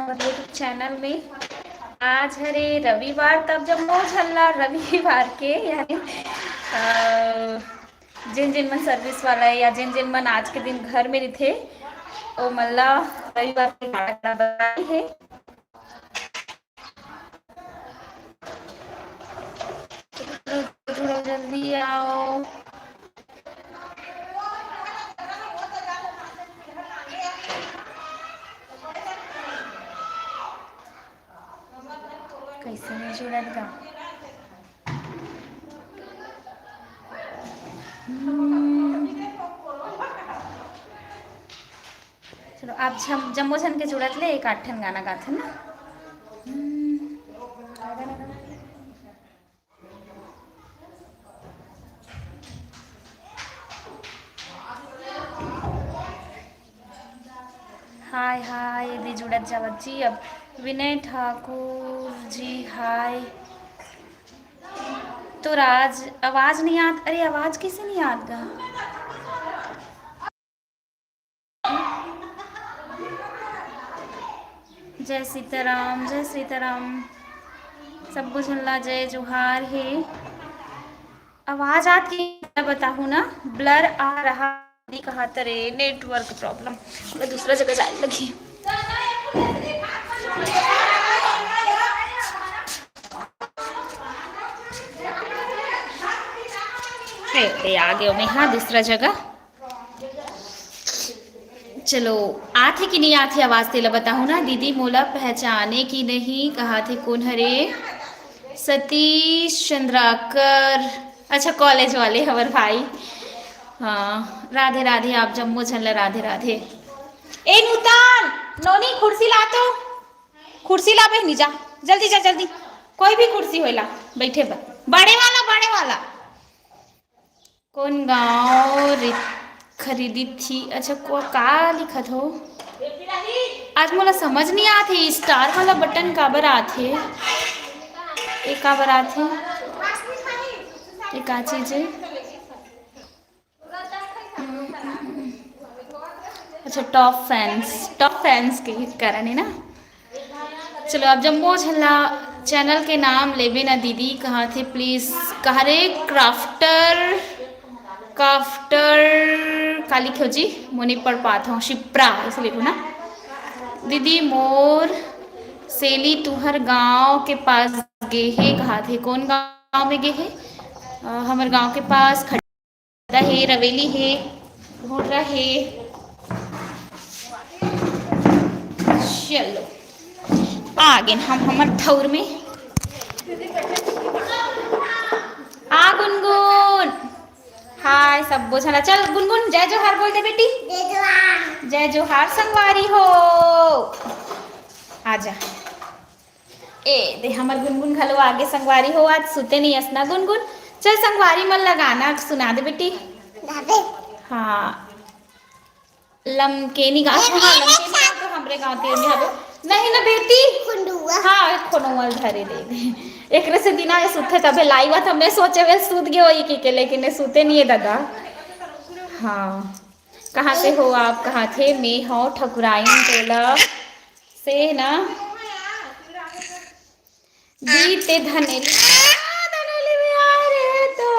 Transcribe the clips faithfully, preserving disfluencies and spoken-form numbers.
हमर YouTube channel में। आज हरे रविवार, तब जम्मो झन ला रविवार के, यानी, अ, जेन जेन मन सर्विस वाला हे या जेन जेन मन आज के दिन घर में रहिथे, ओ मन ला रविवार के गाड़ा गाड़ा बधाई हे। थोड़ा जल्दी आओ। कैसे नहीं जुड़त गा? हम्म। चलो, आप झम-, जम्मो झन के जुड़त ले एक आध ठन गाना गाथन ना। हम्म। हाय, हाय, दे जुड़त जावत जी। अब विनय ठाकुर जी, हाय। तो राज, आवाज नहीं आत। अरे, आवाज कैसे नहीं आत गा? जय सीताराम, जय सीताराम। सब्बो झन ला जय जोहार हे। आवाज आत कि बताहू ना, blur आ रहा दिखात रे, network problem। मैं दूसरा जगह जाए लगी। हे, हे, आ गयो मैं, हाँ, दूसरा जगह। चलो, आथे कि नहीं आथे आवाज, तेला बताहू ना। दीदी मोला पहचाने कि नहीं, कहा थे कौन हरे? सतीश चंद्राकर, अच्छा, कॉलेज वाले हमर भाई। हाँ, राधे राधे, आप जम्मो झन ला राधे राधे। ए नूतन, नोनी, कुर्सी ला तो, कुर्सी ला बहिनी, जा, जल्दी जा, जल्दी, कोई भी कुर्सी होए ला बैठे बर, बड़े वाला, बड़े वाला। कौन गाँव रि-, खरीदी थी? अच्छा, को-, का लिखत हो? आज मोला समझ नहीं आत हे, स्टार वाला बटन काबर आत हे? ए काबर आत हे? ए का चीज हे? अच्छा, टॉप फैंस, टॉप फैंस के कारण है ना। चलो, अब जम्मो झन ला चैनल के नाम लेबे ना दीदी, कहा थे प्लीज, कहा रे क्राफ्टर, क्राफ्टर का लिखो जी, मोने पढ़ पात हूँ, शिप्रा ऐसे लिखो ना। दीदी मोर सेली तुहर गांव के पास गे हे, कहा थे कौन गांव में गे हे? अ, हमर गांव के पास खड़- हे, रवेली हे, घोटरा हे। चलो, आ गेन हम हमर ठौर में। आ गुनगुन, हाय सब्बो झन ला। चल गुनगुन, जय जोहार बोल दे बेटी। जय जोहार। जय जोहार संगवारी हो। आजा। ए, दे हमर गुनगुन घलो आगे संगवारी हो, आज सुते नहीं अस ना गुनगुन। चल संगवारी मन ला गाना सुना दे बेटी। गाबे। हाँ। लमकेनी गाँव, ए, हाँ, ए, लमकेनी गाँव तो हमरे गाँव तीर में हवे। नहीं ना बेटी। खुंडुआ। हाँ, एक खुनौआ धरे दे। एकरे से दिना ये सुते तबे लाइव त हमने सोचे वे सूत गए होई की के, लेकिन ये सुते नहीं है दादा। हाँ। कहाँ से हो आप? कहाँ थे? मैं हो ठकुराइन टोला से ना। दी ते धनेली। आ, धनेली में आ रहे तो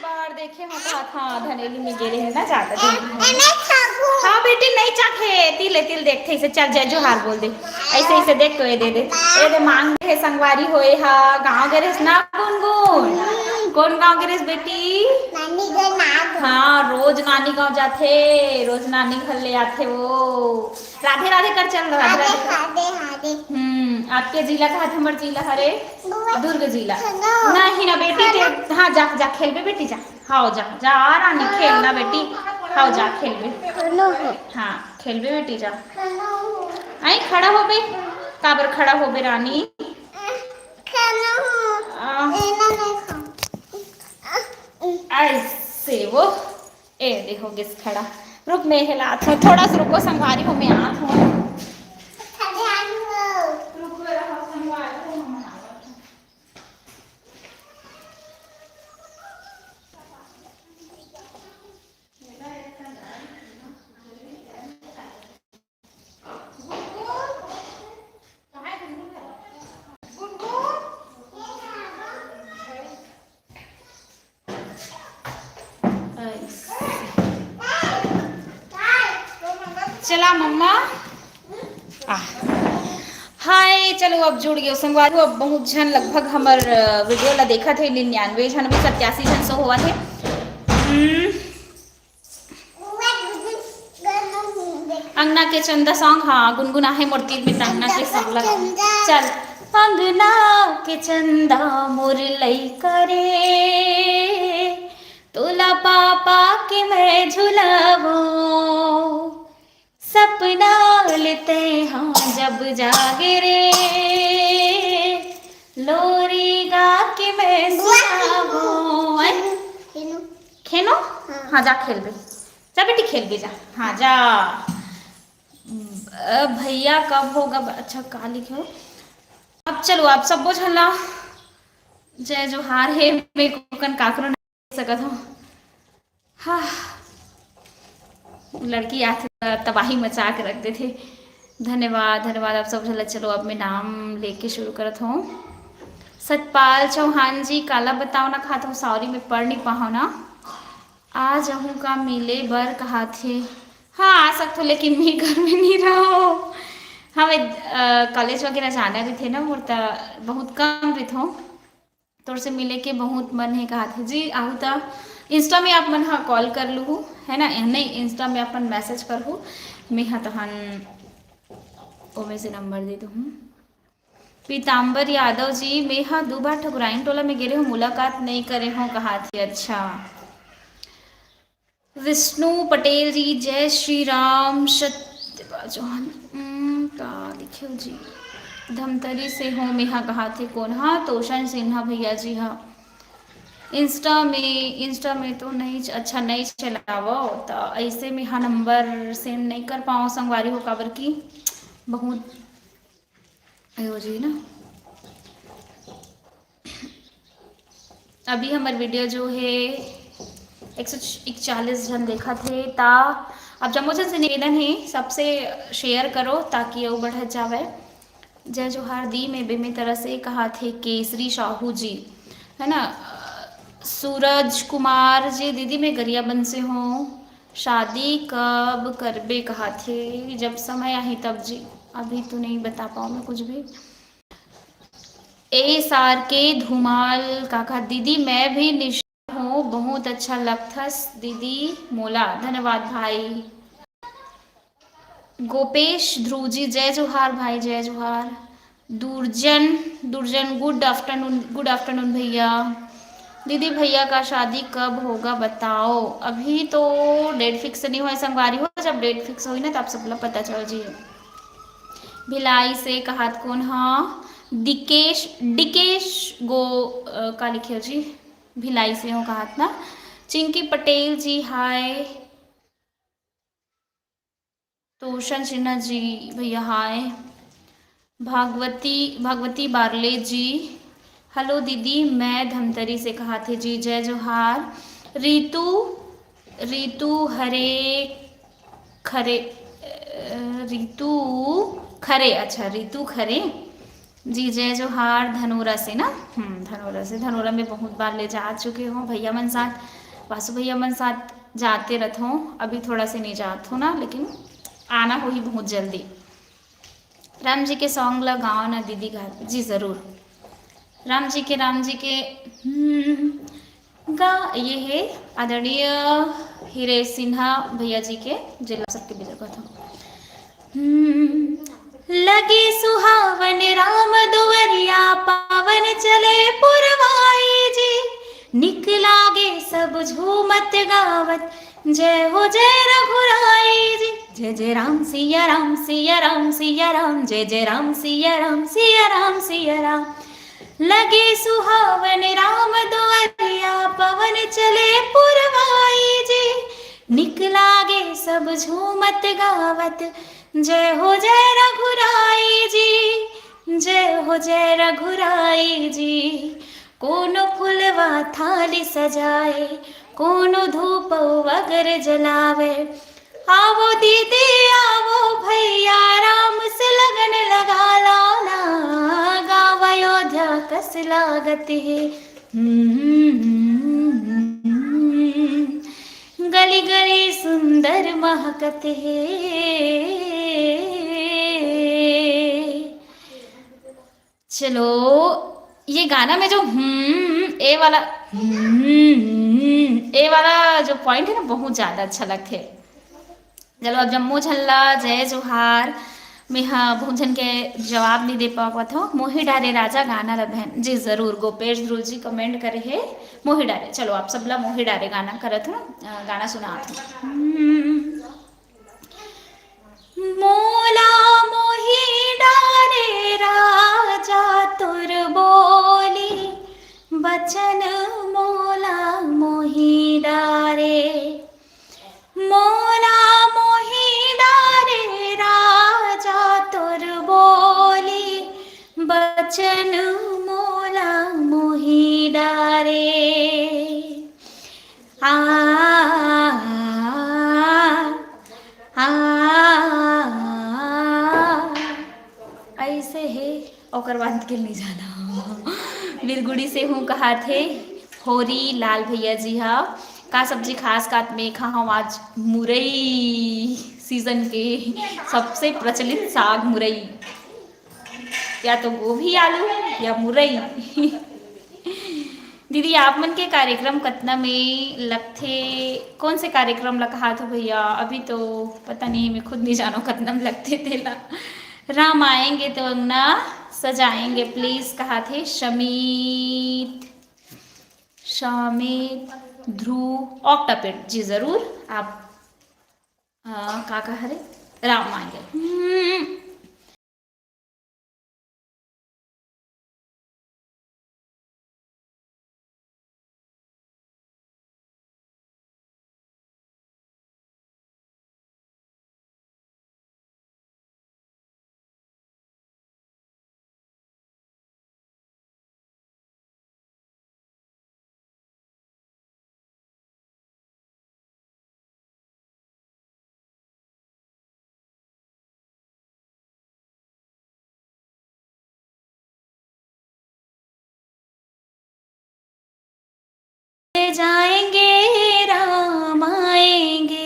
बार देखे हो कहा था, धनेली में गे रहे ना, ज्यादा धनेली हो। हाँ बेटी, नहीं चाखे, तिल, तिल देख थे इसे, चल जय जोहार बोल दे। ऐसे, इसे देख तो ये दे दे। ये दे मांग रहे संगवारी होए हा, गाँव गे रहे ना गुनगुन। कौन गाँव गे रहे बेटी? नानी घर ना। हाँ, रोज नानी गाँव जाथे, रोज नानी घर ले आथे वो। राधे राधे कर चल, राधे राधे कर। राधे, राधे। हम्म, आपके जिला कहा थे? हमर जिला हरे दुर्ग। दुर्ग जिला। सुनो। नहीं ना बेटी, ते, हाँ, जा, जा, खेलबे बेटी, जा। हाँ, जा, जा, आ रानी, खेलना बेटी। हाँ, जा, खेलबे। सुनो। हाँ, खेलबे बेटी, जा। सुनो। आई, खड़ा हो बे। काबर खड़ा हो बे रानी? सुनो। आ। ऐसे वो। ए, देखो गिस खड़ा। रुक, मैं हिलात हूँ, थोड़ा सा रुको संगवारी हो, मैं आत हूँ। रुको, रहो संगवारी हो, मैं आत हूँ। चला मम्मा। आ। हाय, चलो अब जुड़ गयो संगवारी हो। अब बहुत झन लगभग हमर, अ, वीडियो ला देखत हे, निन्यानवे झन, अभी सत्यासी झन सो होवत हे। हम्म। अंगना के चंदा सॉन्ग, हाँ, गुनगुना हे मोर तीर में त अंगना के सॉन्ग लगा। चल। अंगना के चंदा मोर लइका रे, तोला पापा के मैं झुलावो, सपना लेते हाँ जब जागे रे, लोरी गा के मैं सुनावो। खेनो। हाँ, जा खेलबे, जा बेटी खेलबे जा। हाँ, जा। अ, भैया कब होगा ब-, अच्छा, का लिखे हो? अब चलो, आप सबो झन ला जय जोहार हे। मैं कोकन काकरो नहीं सकत हूँ। हाँ, लड़की आथे त तबाही मचा के रख देथे। धन्यवाद, धन्यवाद आप सब झन ला। चलो, अब मैं नाम लेके शुरू करत हूँ। सतपाल चौहान जी, काला बताओ ना खात हूँ, सॉरी, मैं पढ़ नहीं पाहूँ ना। आ जाहूँ का मिले बर कहाथे? हाँ, आ सकथो, लेकिन मैं घर में नहीं रहो। हमें, अ, कॉलेज वगैरह जाना रहिथे ना मोर, त बहुत कम रहिथो। तोर से मिले के बहुत मन हे कहाथे। जी, आहू त Insta में आप मन हा कॉल कर लूहू, है ना? नहीं, Insta में अपन मैसेज करहू, मैं हा तहन ओमे से नंबर दे दूहूँ। पीताम्बर यादव जी, मैं हा दू बार ठकुराइन टोला में गे रहे हूँ, मुलाकात नहीं करे हूँ कहाथे। अच्छा। विष्णु पटेल जी, जय श्री राम। सत्यपाल चौहान, हम्म, का लिखे हो जी? धमतरी से हो, मैं हा कहाथे कोन? हाँ, तोषण सिन्हा भैया जी हा। Insta में, Insta में तो नहीं च-, अच्छा नहीं चलावो, त ऐसे में हा नंबर सेंड नहीं कर पाओ संगवारी हो, काबर की बहुत अयो जी ना। अभी हमर वीडियो जो हे एक सौ इकतालीस झन देखत हे, ता अब जम्मो झन से निवेदन हे, सबसे शेयर करो ताकि अउ बढ़त जावे। जय जोहार दी, मैं बेमेतरा से कहाथे केसरी साहू जी, है ना? सूरज कुमार जी, दीदी मैं गरियाबंद से हूँ, शादी कब करबे कहाथे? जब समय आही तब जी, अभी तो नहीं बता पाऊँ मैं कुछ भी। एस आर के धुमाल काका, दीदी मैं भी निशा हूँ, बहुत अच्छा लगथस दीदी मोला। धन्यवाद भाई। गोपेश ध्रुव जी, जय जोहार भाई, जय जोहार। दुर्जन, दुर्जन, गुड आफ्टरनून, गुड आफ्टरनून भैया। दीदी भैया का शादी कब होगा बताओ। अभी तो डेट फिक्स नहीं होय संगवारी हो, जब डेट फिक्स होई ना, तब सब ला पता चल जी। भिलाई से कहात कोन हा? दिकेश, डिकेश गो, अ, का लिखे हो जी? भिलाई से हो कहात ना। चिंकी पटेल जी, हाय। तोषण सिन्हा जी, भैया हाय। भागवती, भागवती बारले जी, हेलो दीदी, मैं धमतरी से कहाथे जी, जय जोहार। रितु, रितु हरे, खरे, अ, रितु खरे, अच्छा, रितु खरे जी, जय जोहार। धनोरा से ना? हम्म, धनोरा से। धनोरा में बहुत बार ले जा चुके हो भैया मन साथ, वासु भैया मन साथ जाते रहत हो। अभी थोड़ा से नहीं जात हो ना, लेकिन आना होही बहुत जल्दी। राम जी के सॉन्ग लगाओ ना दीदी, गा जी जरूर। राम जी के, राम जी के, हम्म, गा ये हे आदरणीय हिरे सिन्हा भैया जी के, जिला सबके बिजर कथो। हम्म, लगे सुहावन राम दुवरिया, पावन चले पुरवाई जी। निक लागे सब झूमत गावत, जय हो जय रघुराई जी। जय जय राम सिया राम सिया राम सिया राम, जय जय राम सिया राम सिया राम सिया राम। लगे सुहावन राम दुआरिया, पवन चले पुरवाई जी। निक लागे सब झूमत गावत, जय हो जय रघुराई जी, जय हो जय रघुराई जी। कोनो फुलवा थाली सजाए, कोनो धूप अगर जलावे। आवो दीदी, आवो भैया, राम से लगन लगा लो ना, गाँव अयोध्या कस लागत हे। हम्म, गली गली सुंदर महकत हे। चलो, ये गाना में जो हम्म, ए वाला, हम्म, ए वाला जो पॉइंट है ना, बहुत ज्यादा अच्छा लगथे। चलो, अब जम्मो झन ला जय जोहार। मेहा बहुत झन के जवाब नहीं दे पावत हो। मोही डारे राजा गाना ला बहन जी, जरूर। गोपेश ध्रुव जी कमेंट करे हे, मोही डारे। चलो, आप सब ला मोही डारे गाना करत हो, अ, गाना सुनात हो। हम्म। मोला मोही डारे राजा तोर बोली, बचन मोला मोही डारे। मोला मोही डारे राजा तोर बोली, बचन मोला मोही डारे। आ, आ, आ, ऐसे हे, ओकर बाद के नहीं जाना। बिरगुड़ी से हूँ कहा थे, होरी लाल भैया जी हा, का सब्जी खास कात में खाहूँ आज? मुरई सीजन के सबसे प्रचलित साग मुरई, या तो गोभी आलू या मुरई। दीदी, आप मन के कार्यक्रम कतना में लगथे? कौन से कार्यक्रम ला कहात हो भैया? अभी तो पता नहीं, मैं खुद नहीं जानो कतना में लगथे तेला। राम आएंगे तो अंगना सजाएंगे प्लीज, कहात हे शमीत, शमीत ध्रुव ऑक्टापेट जी। जरूर आप, अ, का कहा रे? राम आएंगे। हम्म। ले जाएंगे राम आएंगे,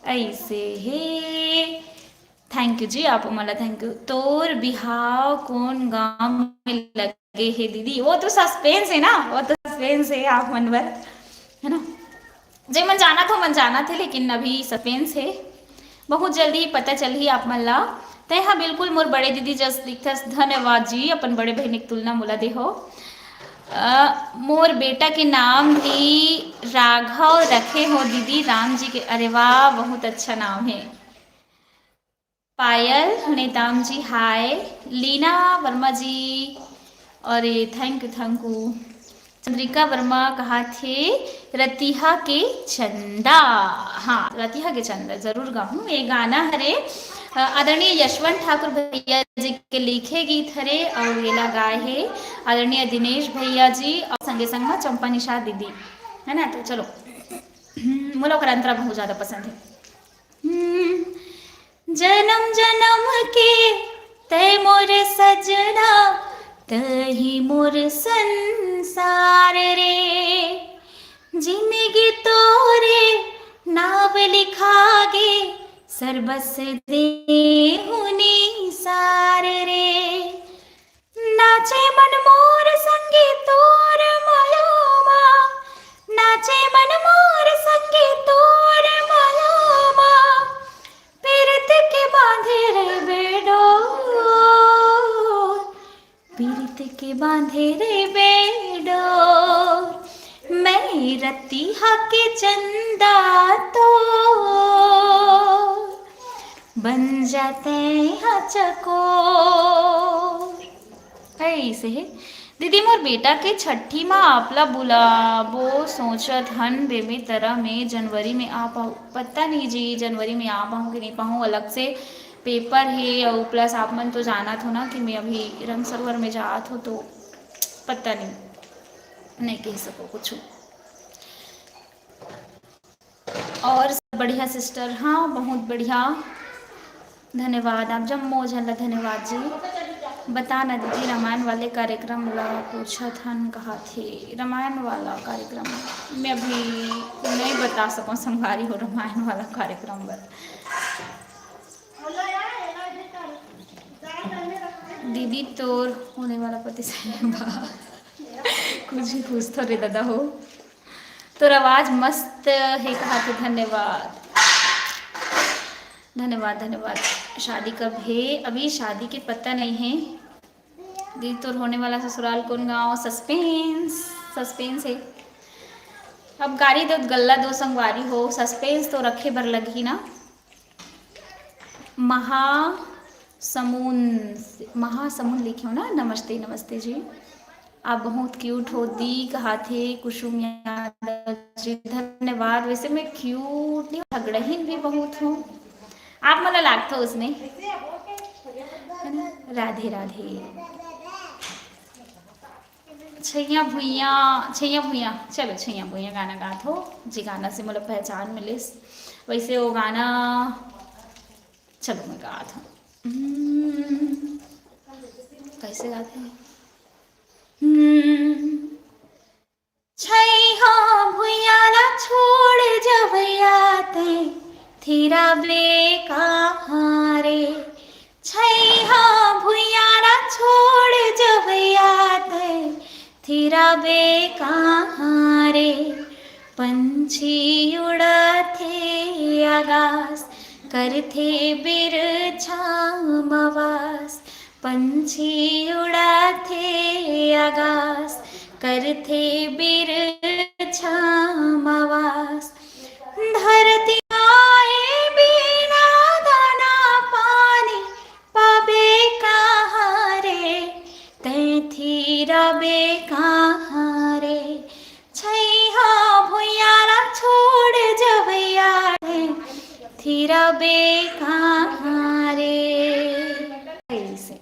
ऐसे हे। थैंक यू जी, आप मन ला थैंक यू। तोर बिहाव कौन गांव में लगे हे दीदी? वो तो सस्पेंस है ना, वो तो सस्पेंस है आप मन बर, है ना? जे मन जानत हो, मन जानत हे, लेकिन अभी सस्पेंस हे, बहुत जल्दी पता चलही आप मन ला। तै हा बिल्कुल मोर बड़े दीदी जस दिखथस। धन्यवाद जी, अपन बड़े बहिनी के तुलना मोला देहो। अ, मोर बेटा के नाम भी राघव रखे हो दीदी, राम जी के। अरे वाह, बहुत अच्छा नाम है। पायल नेताम जी, हाय। लीना वर्मा जी, अरे thank you, thank you। Chandrika Verma कहा थे, रतिहा के चंदा। हाँ, रतिहा के चंदा जरूर गाहूँ। ये गाना हरे, अ, आदरणीय यशवंत ठाकुर भैया जी के लिखे गीत हरे और येला गाए हे आदरणीय दिनेश भैया जी और संगे संग में चंपा निषाद दीदी, है ना? तो चलो, मोला ओकर अंतरा बहुत ज्यादा पसंद है। हम्म, जनम जनम के तै मोर सजना, तही मोर संसार रे। जिनगी तोरे नाव लिखागे, सरबस देहु निसार रे। नाचे मन मोर संगी तोर माया मा, नाचे मन मोर संगी तोर माया मा। पीरत के बांधे रे बेडोर, पीरत के बांधे रे बेडोर, मैं रतिहा के चंदा तो बन जाते हा चकोर। ऐसे हे दीदी, मोर बेटा के छट्ठी मा आपला बुलाबो सोचत हन बेमे तरा में, जनवरी में आ पाहू? पता नहीं जी, जनवरी में आ पाहूँ कि नहीं पाहूँ, अलग से पेपर हे और प्लस आप मन तो जानत हो ना कि मैं अभी रंग सरोवर में जात हो, तो पता नहीं, नहीं कह सको कुछ। और सब बढ़िया सिस्टर? हाँ, बहुत बढ़िया, धन्यवाद। आप जम्मो झन ला धन्यवाद जी। बता ना दीदी, रामायण वाले कार्यक्रम ला पूछत हन, कहा थे रामायण वाला कार्यक्रम। मैं अभी नहीं बता सकूँ संगवारी हो रामायण वाला कार्यक्रम बर। दीदी तोर होने वाला पति सही बा। कुछ भी पूछथो रे दादा हो। तोर आवाज मस्त हे कहा थे। धन्यवाद, धन्यवाद, धन्यवाद। शादी कब हे? अभी शादी के पता नहीं है। दीदी तोर होने वाला ससुराल कौन गांव? सस्पेंस, सस्पेंस है। अब गारी दो गल्ला दो संगवारी हो, सस्पेंस तो रखे बर लगही ना। महासमुंद, महासमुंद लिखे हो ना। नमस्ते, नमस्ते जी। आप बहुत क्यूट हो दी, कहा थे कुसुम यादव जी। धन्यवाद। वैसे मैं क्यूट नहीं, झगड़हीन भी बहुत हूँ। आप मन ला लागथो उसने, है ना? राधे राधे। छैया भुइया, छैया भुइया, चलो छैया भुइया गाना गात हो जी। गाना से मोला पहचान मिलिस। वैसे वो गाना, चलो मैं गात हूँ। हम्म, कैसे गाते हैं? हम्म, छैहा भुइया ला छोड़ जवैया ते, थिरा बे कहाँ रे? छैहा भुइया ला छोड़ जवैया ते, थिरा बे कहाँ रे? पंछी उड़ाथे आगास, करथे बिरछा मवास। पंछी उड़ाथे आगास, करथे बिरछा मवास। धरती आए बिना दाना पानी, पाबे कहाँ रे? तैं थिराबे कहाँ रे? छैहा भुइया ला छोड़ जवैया रे, थिराबे कहाँ रे? ऐसे।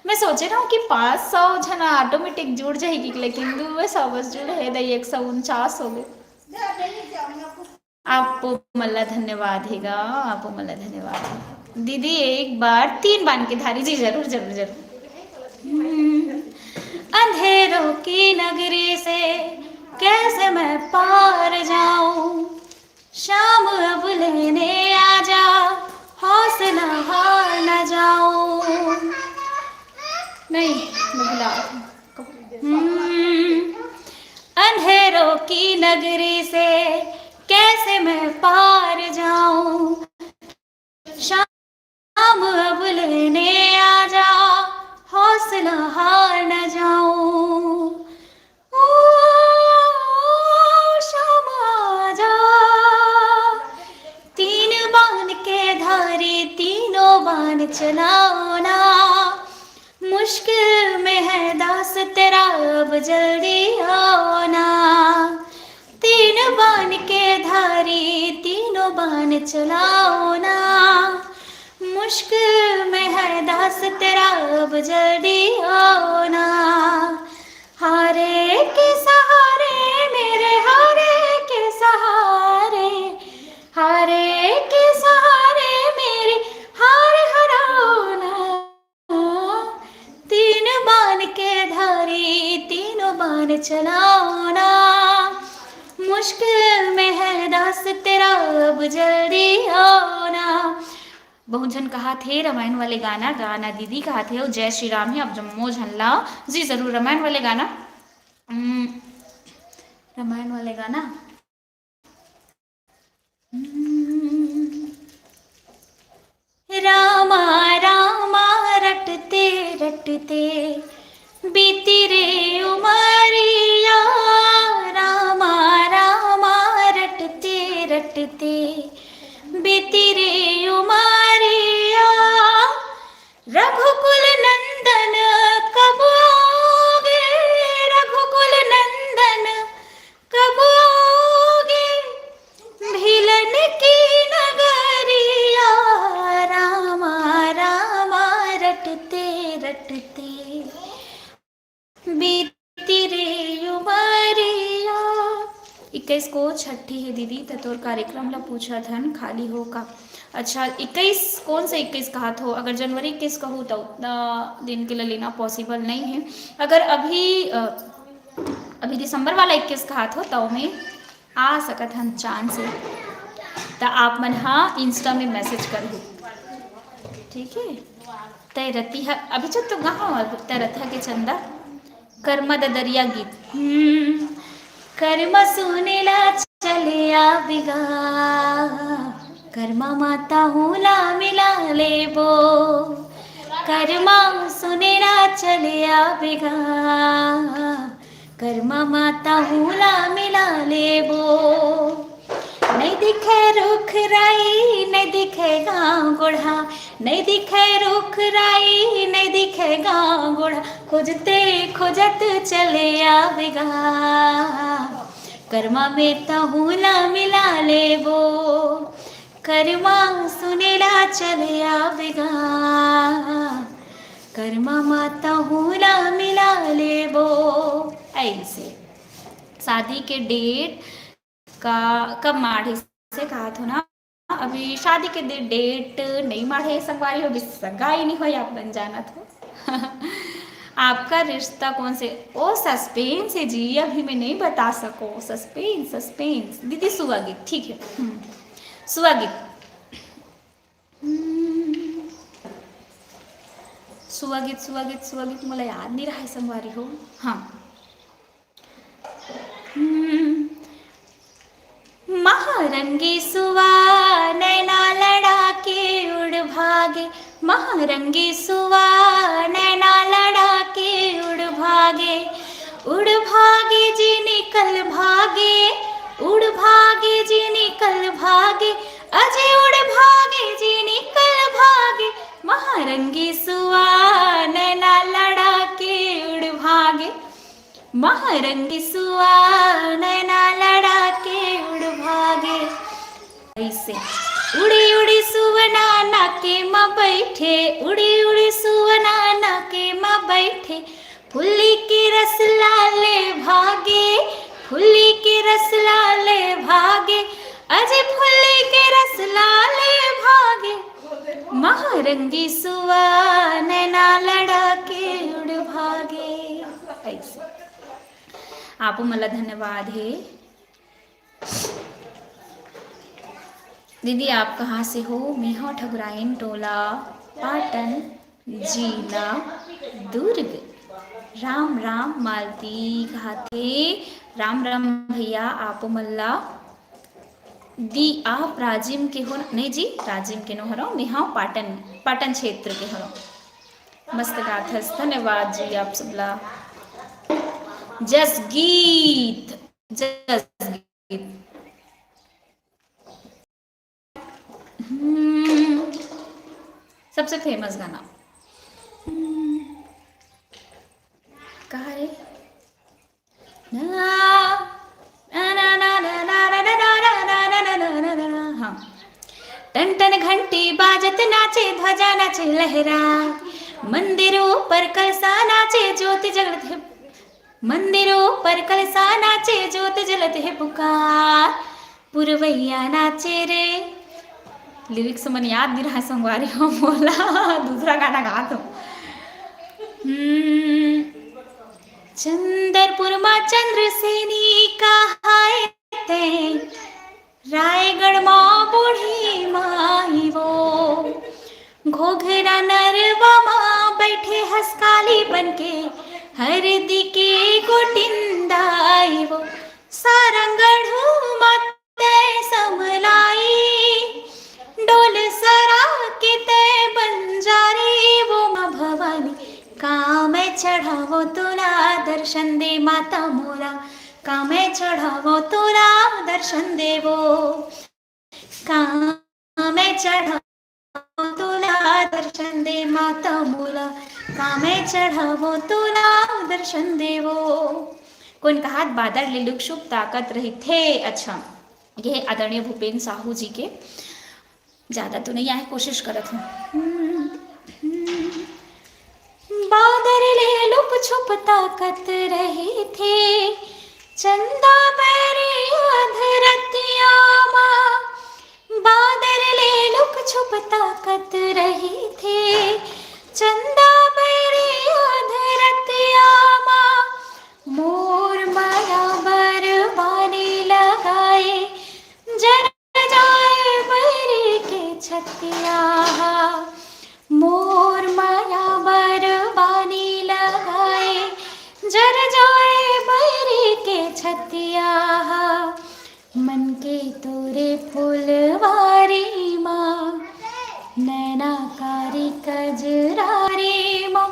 मैं सोचे रहूँ कि पाँच सौ झन ऑटोमेटिक जुड़ जाही कि, लेकिन दुए सौ बस जुड़े हे दई, एक सौ उनचास हो गए। आपो मन ला धन्यवाद हे गा, आपो मन ला धन्यवाद हे। दीदी एक बार तीन बान के धारी जी, जरूर, जरूर, जरूर। हम्म, अंधेरों की नगरी से कैसे मैं पार जाऊं, शाम अब लेने आ जा, हौसला हार न जाऊं। नहीं, मैं भुला गई। हम्म, अंधेरों की नगरी से कैसे मैं पार जाऊं, शाम अब लेने आ जा, हौसला हार न जाऊं। ओ, शाम आ जा, तीन बान के धारी तीनों बान चलाओ ना, मुश्किल में है दास तेरा, अब जल्दी आओ ना। तीन बान के धारी तीनों बान चलाओ ना, मुश्किल में है दास तेरा, अब जल्दी आओ ना। हारे के सहारे मेरे, हारे के सहारे, हारे के सहारे मेरे, हार हराओ ना। तीन बान के धारी तीनों बान चलाओ ना, मुश्किल में है दास तेरा, अब जल्दी आओ ना। बहुत झन कहा थे रामायण वाले गाना, गाना दीदी कहा थे, अउ जय श्री राम हे आप जम्मो झन ला। जी जरूर, रामायण वाले गाना, हम्म, रामायण वाले गाना। हम्म। रामा रामा रटते रटते बीती रे उमरिया, रामा रामा रटते रटते बीती रे उमरिया। रघुकुल नंदन कब आओगे, रघुकुल नंदन कब आओगे, भिलन की नगरिया। रामा रामा रटते रटते बीती रे उमरिया। इक्कीस को छठी हे दीदी, त तोर कार्यक्रम ला पूछत हन, खाली हो का? अच्छा, इक्कीस, कौन से इक्कीस कहत हो? अगर जनवरी इक्कीस कहूँ तो उतना दिन के लिए लेना पॉसिबल नहीं है। अगर अभी अ, अभी दिसंबर वाला इक्कीस कहत हो तो मैं आ सकत हन चांद से, त आप मन हा इंस्टा में मैसेज करहू, ठीक है? तय रतिहा अभी चल तो कहाँ, तय रतिहा के चंदा। करमा ददरिया गीत। हम्म, करमा सुनेला चले आबेगा, करमा माता हूँ ला मिला लेबो। करमा सुनेला चले आबेगा, करमा माता हूँ ला मिला लेबो। नहीं दिखे रुख राई, नहीं दिखे गाँव गोढ़ा, नहीं दिखे रुख राई, नहीं दिखे गाँव गोढ़ा, खोजते खोजत चले आबेगा। करमा में तहूँ ला मिला लेबो, करमा सुनेला चले आबेगा, करमा मा तहूँ ला मिला लेबो। ऐसे शादी के डेट का कब माढ़े से कहत हो ना, अभी शादी के दे-, डेट नहीं माढ़े संगवारी हो, अभी सगाई नहीं होई, आप मन जानत हो। आपका रिश्ता कौन से, ओ सस्पेंस है जी, अभी मैं नहीं बता सको। Suspense, suspense. दीदी सुआ गीत, ठीक है। हम्म, सुआ गीत। हम्म, सुआ गीत, सुआ गीत, सुआ गीत मोला याद नहीं रहा है संगवारी हो। हाँ। हम्म। महारंगी सुआ नैना लड़ा के उड़ भागे, महारंगी सुआ नैना लड़ा के उड़ भागे, उड़ भागे जी निकल भागे, उड़ भागे जी निकल भागे, अजय उड़ भागे जी निकल भागे, महारंगी सुआ नैना लड़ा के उड़ भागे, महारंगी सुआ नैना लड़ा के उड़ भागे। ऐसे उड़ी उड़ी सुवना नाके मा बैठे, उड़ी उड़ी सुवना नाके मा बैठे, फुल्ली के रस लाले भागे, फुल्ली के रस लाले भागे, अजय फुल्ली के रस लाले भागे, महारंगी सुआ नैना लड़ा के उड़ भागे। ऐसे आपो मन ला धन्यवाद हे। दीदी, आप कहाँ से हो? मेहा ठकुराइन टोला, पाटन, जिला दुर्ग। राम राम मालती कहाथे। राम राम भैया, आपो मन ला। दी, आप राजिम के हो? नहीं जी, राजिम के नो हरो, मेहा पाटन, पाटन क्षेत्र के हरो। मस्त गाथस, धन्यवाद जी आप सबला। जस गीत, जस गीत। हम्म, सबसे फेमस गाना। हम्म, कहाँ रे? ना, ना, ना, ना, ना, ना, हाँ। टन टन घंटी बाजत नाचे, ध्वजा नाचे लहरा। मंदिरों पर कलसा नाचे, ज्योत जगत है। मंदिरों पर कलसा नाचे, ज्योत जलत है पुकार। पुरवैया नाचे रे। लिरिक्स मन याद नहीं रहा संगवारी हो मोला। दूसरा गाना गात हो। हम्म, चंद्रपुर मा चंद्रसेनी कहाए ते, रायगढ़ मा बूढ़ी माई वो, घोघरा नरवा मा बैठे हंस काली बनके, हरदी के गोटिंदाई वो, सारंगढ़ू मा ते समलाई, डोल सरा के ते बंजारी वो माँ भवानी, का मैं चढ़ावो तुला दर्शन दे माता मोला, का मैं चढ़ावो तुला दर्शन दे वो, का मैं चढ़ावो तुला दर्शन दे माता मोला, का मैं चढ़ावो तुला दर्शन दे वो। कोन कहात बादर ले लुक शुभ ताकत रहिथे। अच्छा, ये आदरणीय भूपेन साहू जी के, ज्यादा तो नहीं आए, कोशिश करत हूँ। बादर ले लुक छुप ताकत रहिथे, चंदा बैरी अधरतिया मा। बादर ले लुक छुप ताकत रहिथे। चंदा बइरी आध रतिया मा मोर मया बर बानी लगाए, जर जाए बइरी के छतिया हा। मोर मया बर बानी लगाए, जर जाए बइरी के छतिया हा। मन के तोरे फुलवारी मा, नैना कारी कजरारी मा,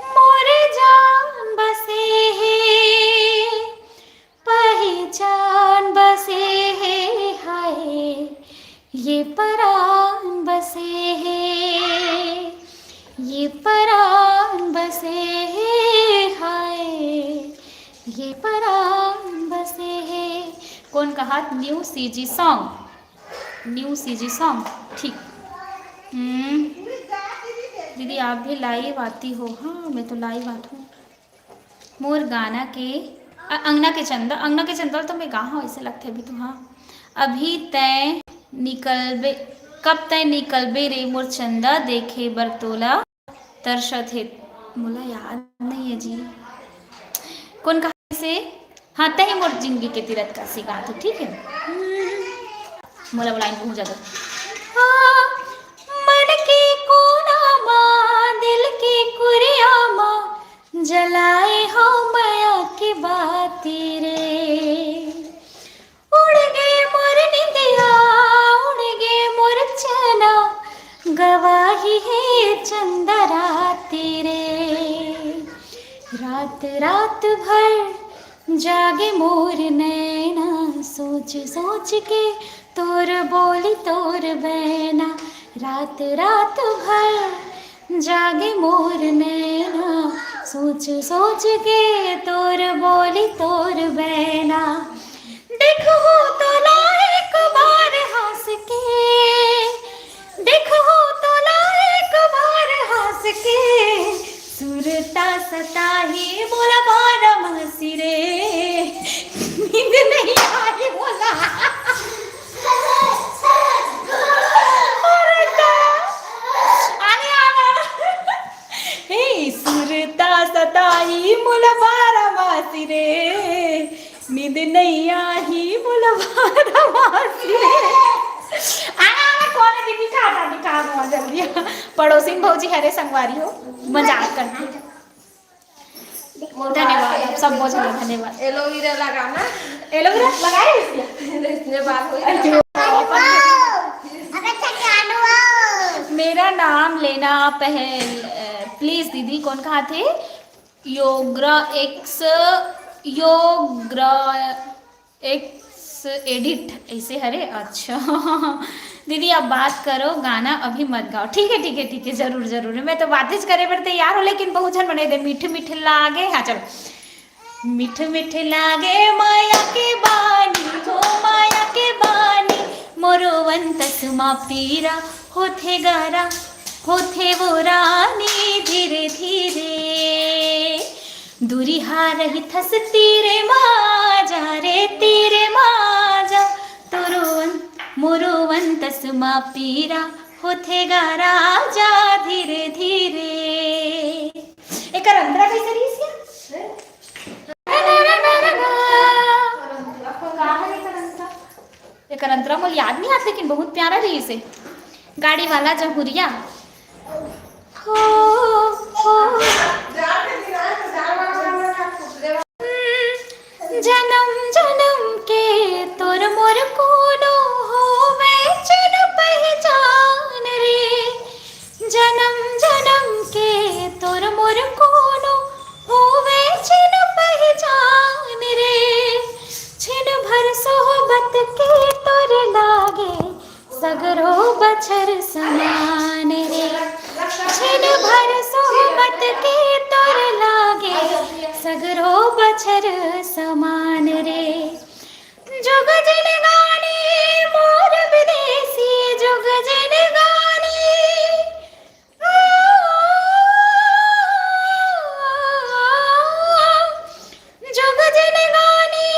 मोर जान बसे हे, पहिचान बसे हे। हाय, ये परान बसे हे, ये परान बसे हे। हाय, ये परान बसे हे। कोन कहात? New C G song, new C G song। ठीक। हम्म, दीदी, आप भी live आती हो? हाँ, मैं तो live आती हूँ। मोर गाना के, अ, अंगना के चंदा, अंगना के चंदा ल तो मैं गा हव, अइसे लगथे अभी तो। हाँ, अभी तैं निकलबे, कब तैं निकलबे रे मोर चंदा, देखे बर तोला तरसत हे। मोला याद नहीं है जी, कोन कहात हे? हाँ, तहीं मोर जिंदगी के तीरथ का सिगात हो, ठीक है। मोला वो line बहुत ज्यादा। हाँ, मन के कोना मा, दिल के कुरिया मा, जलाए हो मया के बाती रे। उड़ गे मोर निंदिया, उड़ गे मोर चैना, गवाही हे चंदा राती रे। रात रात भर जागे मोर नैना, सोच सोच के तोर बोली तोर बैना। रात रात भर जागे मोर नैना, सोच सोच के तोर बोली तोर बैना। देखहूँ तोला एक बार हँस के, देखहूँ तोला एक बार हँस के, सुरता सताही मोला बारमासी रे, नींद नहीं आही मोला। अरे का? अरे आवा। हे, सुरता सताही मोला बारमासी रे, नींद नहीं आही मोला बारमासी रे। आना, आना, कौन है दीदी? कहाँ, कहाँ, कहाँ, कहाँ, जल्दी। पड़ोसिन भौजी हरे संगवारी हो, मजाक करथे। धन्यवाद, आप सब बहुत ज्यादा धन्यवाद। एलोवेरा लगाना। एलोवेरा लगाए इसलिए? इसने बात हुई। अरे, अपन मेरा नाम लेना पहल, अ, please दीदी, कोन कहाथे? योग्रा एक्स, योग्रा एक्स एडिट अइसे हरे। अच्छा दीदी, अब बात करो, गाना अभी मत गाओ। ठीक है, ठीक है, ठीक है, जरूर, जरूर। मैं तो बातें करे बर तैयार हूँ, लेकिन बहुत झन मन दे मीठ मीठ लागे। हाँ, चलो। मीठ मीठ लागे माया के बानी, हो माया के बानी, मोरो अंतस मा पीरा होथे गारा, होथे वो रानी धीरे धीरे। दूरिहा रहिथस तीरे मा जा रे, तीरे मा जा, तोरो अन-, मोरो अंतस मा पीरा होथे गारा जा धीरे धीरे। एकर अंतरा कइसे रहिस हे? एकर अंतरा मोला याद नहीं आत, लेकिन बहुत प्यारा रहिस हे। गाड़ी वाला जहुरिया। हो, हो। जनम जनम के तोर मोर कोनो होवे चिन पहचान रे। जनम जनम के तोर मोर कोनो होवे छिन पहचान रे। छिन भर सोहबत के तोर लागे सगरो बछर समान रे। छिन भर सोहबत के तोर लागे सगरो बछर समान रे। जुग जिनगानी मोर विदेशी जुग जिनगानी। जुग जिनगानी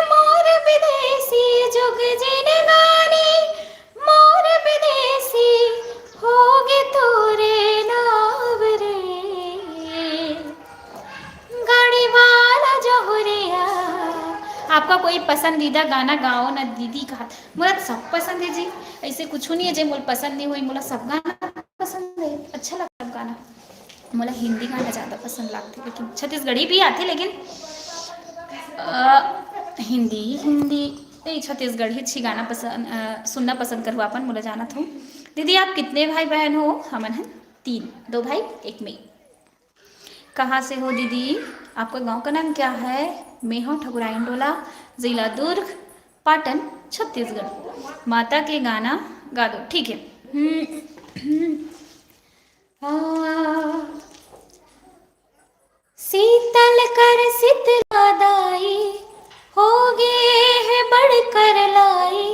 मोर विदेशी जुग जिनगानी मोर विदेशी। आपका कोई पसंदीदा गाना गाओ ना दीदी, कहा। मोला तो सब पसंद है जी, ऐसे कुछ नहीं है जे मोला पसंद नहीं होई, मोला सब गाना पसंद है, अच्छा लगता सब गाना। मोला हिंदी गाना ज़्यादा पसंद लगते, लेकिन छत्तीसगढ़ी भी आते, लेकिन अ, हिंदी, हिंदी नहीं, छत्तीसगढ़ी अच्छी गाना पसंद, अ, सुनना पसंद करूँ अपन, मोला जाना था। दीदी, आप कितने भाई बहन हो? हमन हैं तीन, दो भाई, एक मैं। कहाँ से हो दीदी? आपका गांव का नाम क्या है? मैं हूँ ठकुराइन टोला, जिला दुर्ग, पाटन, छत्तीसगढ़। माता के गाना गा दो, ठीक है। हम्म, हम्म। आ, शीतल कर शीतला दाई, हो गे हे बड़ कर लाई।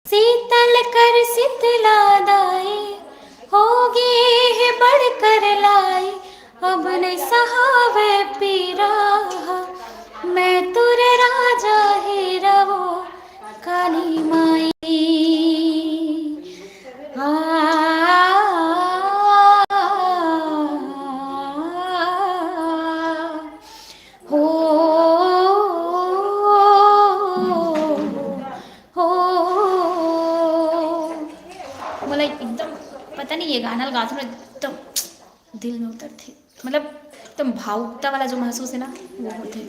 शीतल कर शीतला दाई, हो गे हे बड़ कर लाई। अब नइ सहावय पीरा, मैं तोर राजा हे रवो काली माई। आ, हो, हो, मोला एकदम पता नहीं, ये गाना ल गाथों ना, एकदम दिल में उतरथे, मतलब एकदम भावुकता वाला जो महसूस है ना, वो होथे।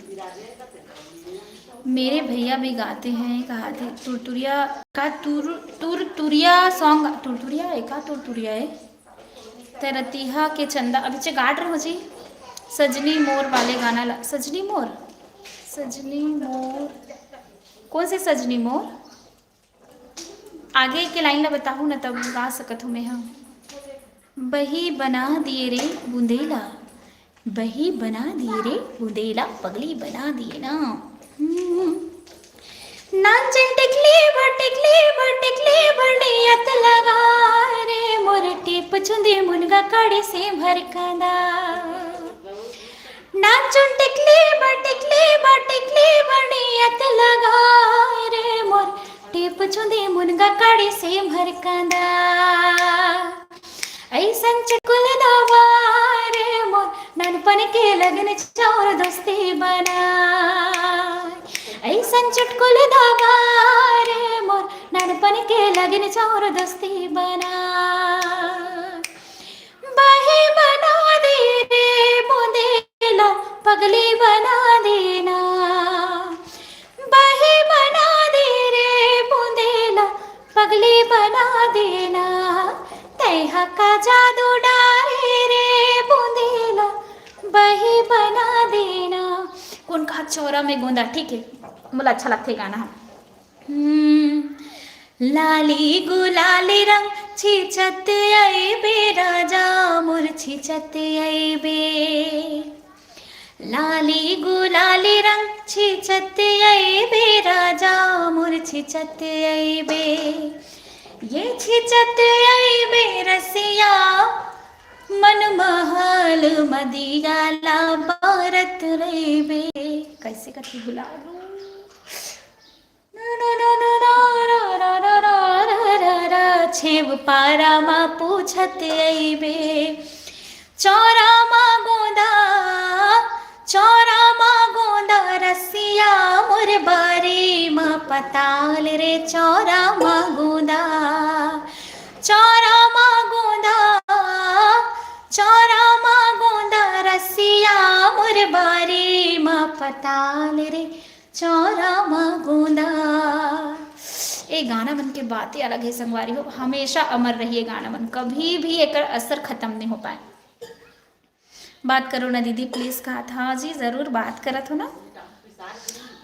मेरे भैया भी गाते हैं, कहा थे तुरतुरिया का तुर, तुरतुरिया सॉन्ग, तुरतुरिया है का? तुरतुरिया है। तरतिहा के चंदा, अभी चे गाट रहो जी, सजनी मोर वाले गाना ला, सजनी मोर, सजनी मोर, कौन से सजनी मोर? आगे के लाइन ला बताहूँ ना, तब गा सकत हूँ मैं, हाँ। बही बना दिए रे बुंदेला, बही बना दिए रे बुंदेला, पगली बना दिए ना। हम्म। नाचन टिकली भर, टिकली भर, टिकली भर नियत लगा रे, मोर टीप चुंदी मुनगा काड़ी से भर कांदा। नाचन टिकली भर, टिकली भर, टिकली भर नियत लगा रे, मोर टीप चुंदी मुनगा काड़ी से भर कांदा। ऐसन चुटकुल दवा रे मोर, नानपन के लगन चौर दोस्ती बना। ऐसन चुटकुल दवा रे मोर, नानपन के लगन चौर दोस्ती बना। बही बना दे रे बुंदेला, पगली बना देना। बही बना दे रे बुंदेला, पगली बना देना। तैहा का जादू डाले रे बुंदेला, बही बना देना। कौन कहा चौरा में गोंदा, ठीक है, मोला अच्छा लगथे गाना। हम्म, लाली गुलाली रंग छींचत अइबे राजा मोर छींचत अइबे। लाली गुलाली रंग छींचत अइबे राजा मोर छींचत अइबे। ये छींचत अइबे रसिया मन महल मदिया ला बारत रइबे। कैसे करके बुला लूं? छेव पारा मा पूछत अइबे, चौरा मा गोंदा, चौरा मा गोंदा रसिया मोर बारी मा पताल रे, चौरा मा गोंदा, चौरा मा गोंदा, चौरा मा गोंदा रसिया मोर बारी मा पताल रे, चौरा मा गोंदा। ए गाना मन के बातें अलग है संगवारी हो, हमेशा अमर रही ए गाना मन, कभी भी एकर असर खत्म नहीं हो पाए। बात करो ना दीदी, प्लीज कहा था जी, जरूर बात करत हो ना,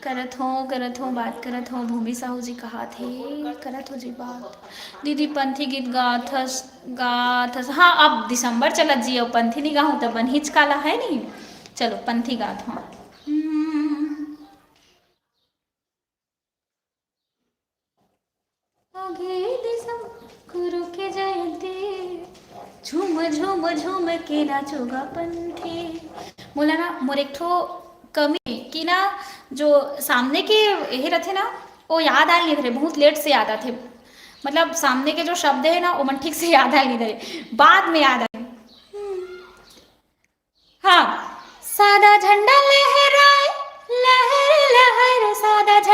करत हो, करत हो, बात करत हो। भूमि साहू जी कहा थे, करत हो जी बात। दीदी पंथी गीत गाथस, गाथस। हाँ, अब दिसंबर चलत जी, अब पंथी नहीं गाहूँ त बनहिच काला है नहीं। चलो पंथी गात हो। हम्म। आगे दिसम गुरु के जयंती, झूम झूम झूम के नाचोगा पंथी। मोला ना, मोर एक ठो कमी है कि ना, जो सामने के यही रहते ना, वो याद आए नहीं धरे, बहुत लेट से याद आते। मतलब सामने के जो शब्द है ना, वो मन ठीक से याद आए नहीं धरे, बाद में याद आए। हाँ, सादा झंडा लहराए, लहर लहर सादा झंडा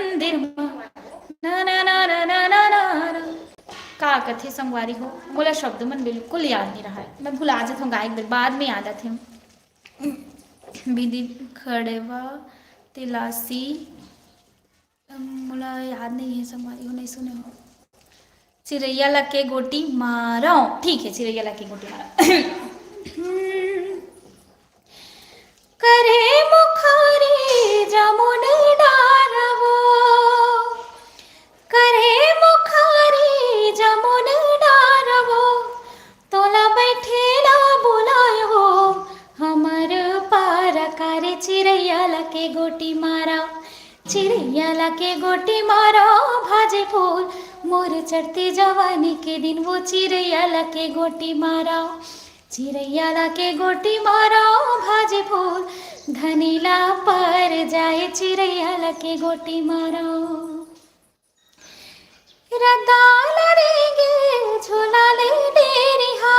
मंदिर मा, ना, ना, ना। का कथे संगवारी हो, मोला शब्द मन बिल्कुल याद नहीं रहा है, मैं भुला जात हूँ, गायक बेर बाद में याद आथे। बिंदी खड़वा तिलासी, अम, मोला याद नहीं है संगवारी हो, नहीं सुने हो। चिरैया ला के गोटी मारो, ठीक है, चिरैया ला के गोटी मारो। करे मुखारी जमुन डारवो, करे मुखारी जमुन डारवो, तोला बैठे ला बुलायो, हमर पारा करे चिरैया ला के गोटी मारा, चिरैया ला के गोटी मारा, भाजे फूल मोर चढ़ती जवानी के दिन वो चिरैया ला के गोटी मारा, चिरैया ला के गोटी मारा, भाजे फूल धनी ला पर जाए, चिरैया ला के गोटी मारा। रद्दा ला रेंगे झोला ले डेरिहा,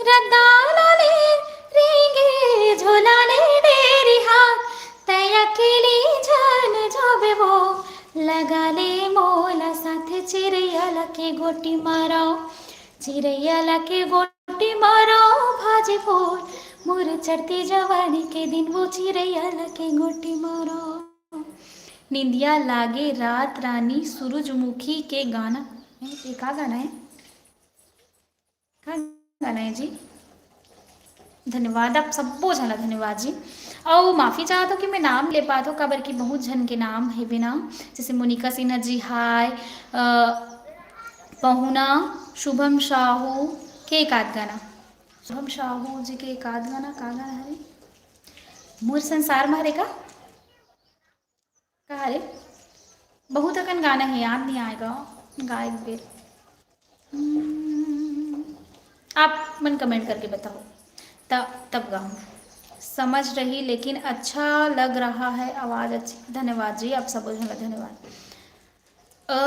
रद्दा ला ले रेंगे झोला ले डेरिहा, तै अकेली झन जाबे वो, लगा ले मोला साथ चिरैया ला के गोटी मारा, चिरैया ला के गोटी मारा, भाजे फूल मोर चढ़ती जवानी के दिन वो चिरैया ला के गोटी मारा। निंदिया लागे रात रानी सूरजमुखी के गाना। ए, ये का गाना है? का गाना है जी? धन्यवाद, आप सबो झन ला धन्यवाद जी। अउ माफी चाहत हो कि मैं नाम ले पात हो, काबर कि बहुत झन के नाम हे बिना, जैसे मोनिका सिन्हा जी, हाय, अ, पहुना, शुभम साहू के एक आध गाना, शुभम साहू जी के एक आध गाना, का गाना हरे? मोर संसार मा हरे का? का हरे? बहुत अकन गाना हे, याद नहीं आएगा, गाए एक बेर। हम्म, आप मन comment करके बताओ, तब, तब गाऊँ। समझ रही, लेकिन अच्छा लग रहा है, आवाज़ अच्छी। धन्यवाद जी, आप सब झन ला धन्यवाद। अ,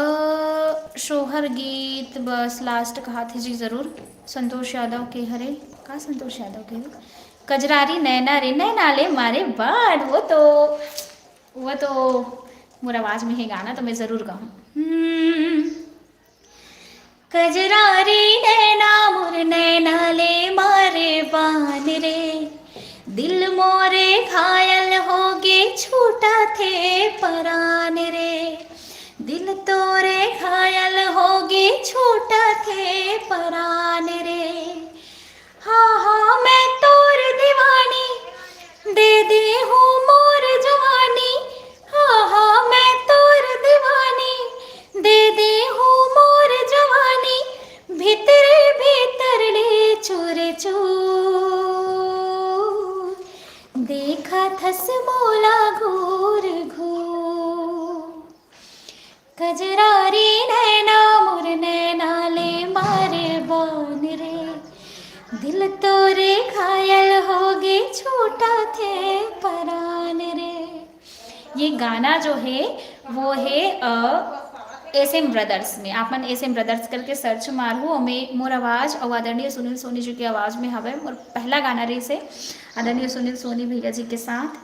शोहर गीत बस last कहा थे जी, जरूर। संतोष यादव के हरे, का संतोष यादव के हरे? कजरारी नैना रे, नैना ले मारे बाण, वो तो, वो तो मोर आवाज में है गाना, तो मैं जरूर गाऊँ। हम्म। कजरारी नैना मोर नैना ले मारे बान रे, दिल मोरे घायल होगे छूटा थे परान रे, दिल तोरे घायल होगे छूटा थे परान रे। हाँ हाँ मैं तोर दीवानी, दे दे हूँ मोर जवानी। हाँ हाँ मैं तोर दीवानी, दे दे हूँ मोर जवानी। भीतरे भीतर ले चूर चूर देखा थस मोला घूर घूर। कजरारी नैना मोर नैना ले मारे बान रे, दिल तोरे घायल होगे छूटा थे परान रे। ये गाना जो है वो है एस एम ब्रदर्स में। आप मन एस एम ब्रदर्स करके search मारहू, ओमे मोर आवाज और आदरणीय सुनील सोनी जी के आवाज में हवे। मोर पहला गाना रहिस हे आदरणीय सुनील सोनी भैया जी के साथ,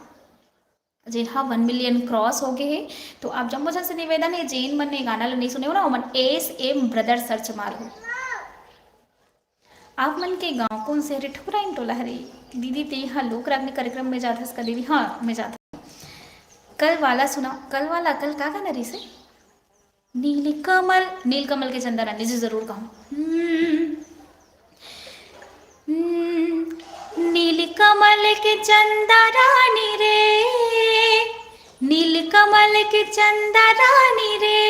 जेन हा वन मिलियन क्रॉस हो गए हे। तो आप जम्मो झन से निवेदन हे, जेन मन ये गाना ल नहीं सुने हो ना, ओमन एस एम ब्रदर search मारहू। आप मन के गांव कौन से हरे? ठकुराइन टोला हरे। दीदी, ते हा लोक रागनी कार्यक्रम में जाथस का दीदी? हाँ, मैं जाथस। कल वाला सुना, कल वाला, कल का गाना रहिस हे? नील कमल, नील कमल के चंदा रानी जी जरूर गाऊं। हम्म, हम्म, नील कमल के चंदा रानी रे, नील कमल के चंदा रानी रे,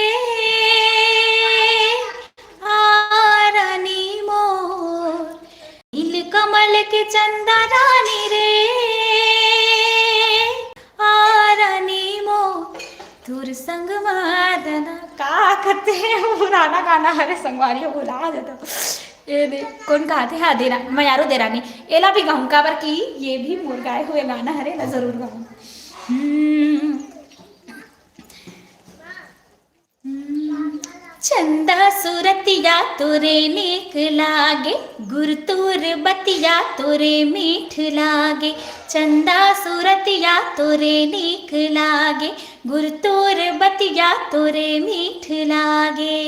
आ रानी मोर, नील कमल के चंदा रानी रे, आ रानी मोर, तोर संग मादना का कथे, पुराना गाना हरे संगवारी हो, भुला जाता। ये दे, कोन कहाथे? हाँ, देरा, मयारू देरानी। एला भी गाहूँ, काबर कि ये भी मोर गाए हुए गाना हरे, एला जरूर गाहूँ। हम्म। हम्म। चंदा सूरतिया तोरे नीक लागे, गुरतुर बतिया तोरे मीठ लागे। चंदा सूरतिया तोरे नीक लागे, गुरतुर बतिया तोरे मीठ लागे।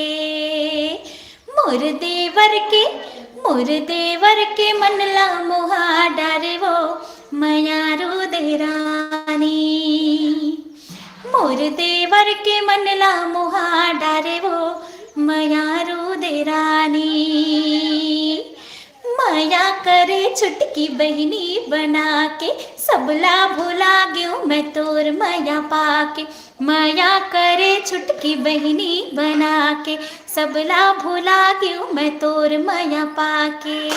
मोर देवर के, मोर देवर के मन ला मोहा डारे वो मयारू देरानी। मोर देवर के मन ला मोहा डारे वो मयारू देरानी। मया करे छुटकी बहिनी बना के, सबला भुला गेव मैं तोर मया पाके। मया करे छुटकी बहिनी बना के, सबला भुला गेव मैं तोर मया पाके।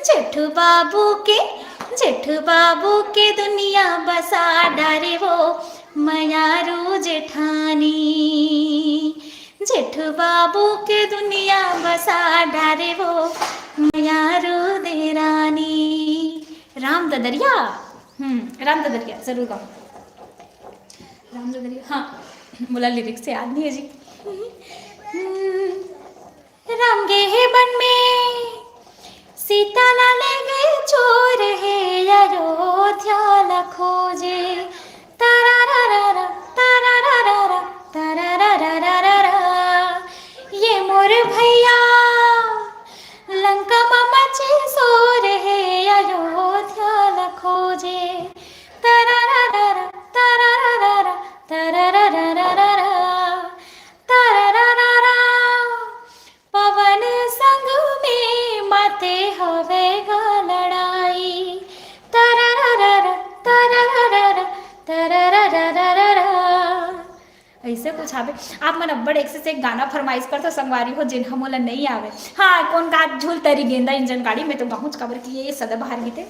जेठू बाबू के, जेठू बाबू के दुनिया बसा डारे वो मयारू जेठानी। जेठू बाबू के दुनिया बसा डारे वो मयारू देरानी। राम ददरिया, हम्म, राम ददरिया जरूर गाओ। राम ददरिया, हाँ, मोला लिरिक्स याद नहीं है जी। हम्म, राम गे हे बन में, सीता ला ले गे चोर हे, अयोध्या ला खोजे। तारारारारा, तारारारारा, तारारारारा। ये मोर भैया लंका मा मचे शोर हे, अयोध्या ला खोजे। तारारारारा, तारारारारा, तारारारारा, तारारारारा। पवन संग में माते हवे गा लड़ाई। तरररर, तरररर, तररररररर। ऐसे कुछ हवे। आप मन अब्बड़ एक से एक गाना फरमाइश करथो संगवारी हो, जेन ह मोला नइ आवे। हाँ, कोन का झूल तरी गेंदा इंजन गाड़ी में तो गाहूँच, काबर कि ये सदाबहार गीत हे।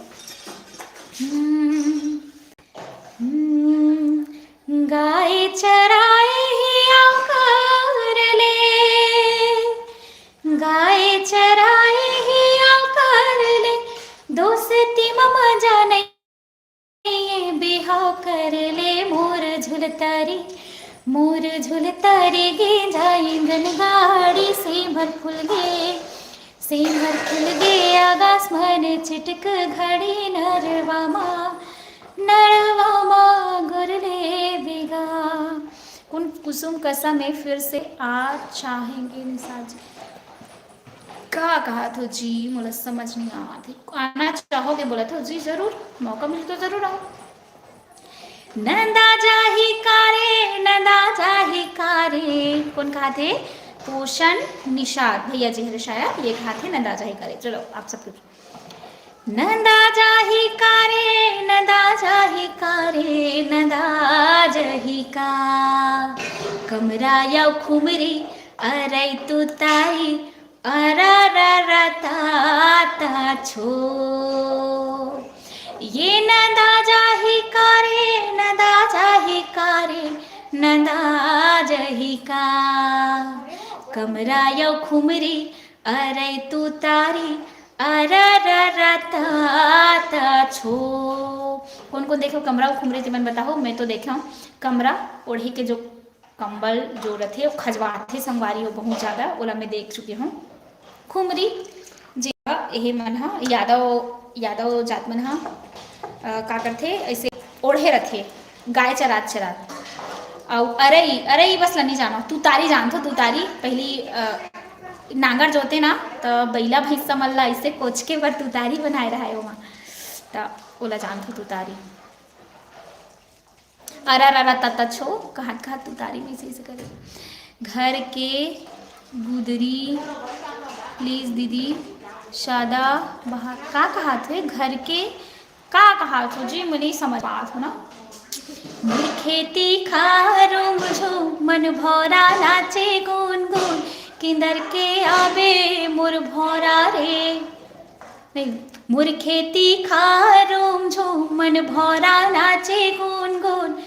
हम्म, हम्म, गाय चराए ही आकर ले, गाय चराए ही आकर ले, दोस्ती मम जाने ये बिहाव कर ले। मोर झुलतारी, मोर झुलतारी गे जाई गनगाड़ी, से भर फुल गे, से भर फुल गे, आगास मन चिटक घड़ी, नरवा मा, नरवा मा गुरले बिगा। कुन कुसुम कसा में फिर से आ चाहेंगे निशा जी। का कहा थो जी, मोला समझ नहीं आवा थे। आना चाहोगे बोला थो जी, जरूर मौका मिले तो जरूर आओ। नंदा जाही कारे, नंदा जाही कारे, कोन कहा थे? पोषण निषाद भैया जी हरे शायद ये कहा थे, नंदा जाही कारे। चलो आप सब कुछ। नंदा जाही कारे, नंदा जाही कारे, नंदा जाही का। कमरा या खुमरी, अरई तू ताई, अरा रा रा ता ता छो। ये नंदा जाही कारे, नंदा जाही कारे, नंदा जाही का। कमरा या खुमरी, अरई तू तारी, अरा रा रा ता ता छो। कोन कोन देखे हो कमरा अउ खुमरी, तेमन बताओ। मैं तो देखे हूँ कमरा ओढ़े के जो कंबल जो रथे, वो खजवाथे संगवारी हो बहुत ज्यादा, ओला मैं देख चुके हूँ। खुमरी जे ह, एहे मन ह यादव, यादव जात मन ह, अ, का करथे, ऐसे ओढ़े रथे, गाय चरात चरात। अउ अरई, अरई बस ल नहीं जानो, तुतारी जानथो, तुतारी पहली, अ, नांगर जोते ना, त बइला भैंसा मन ला ऐसे कोचके बर तुतारी बनाए रहाय ओमा, त ओला जानथो तुतारी। अरा रा रा ता ता छो, कहात कहात तुतारी में से, से करे। घर के गुदरी, प्लीज दीदी, शादा बहा-, का कहात हे? घर के का कहात हो जी, मैं नहीं समझ पात हो ना। मोर खेती खार ओमझो, मन भौरा नाचे गुनगुन, किंदर के आबे मोर भौरा रे। नहीं, मोर खेती खार ओमझो, मन भौरा नाचे गुनगुन।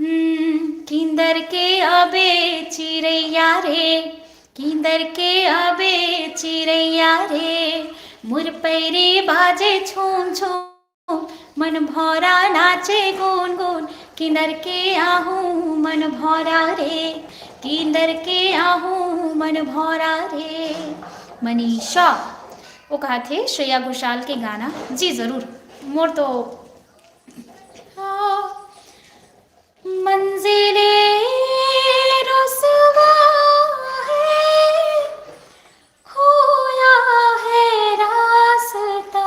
हम्म, किंदर के अबे चिरैया रे, किंदर के अबे चिरैया रे, मोर पैरी बाजे छूम छूम, मन भौरा नाचे गुन गुन। किंदर के आहूँ मन भौरा रे, किंदर के आहूँ मन भौरा रे। मनीषा, वो कहा थे श्रेया घोषाल के गाना। जी जरूर, मोर तो हाँ। मंजिले रुसवा है, खोया है रास्ता,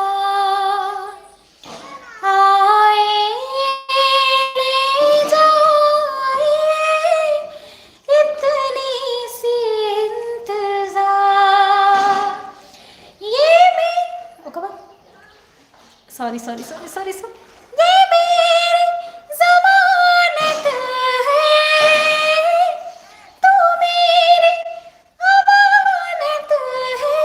आए ले जाए इतनी सी इंतजार। ये मैं, ओके बा? Sorry sorry sorry sorry sorry. ये मेरी जमानत है, तू मेरी अमानत है,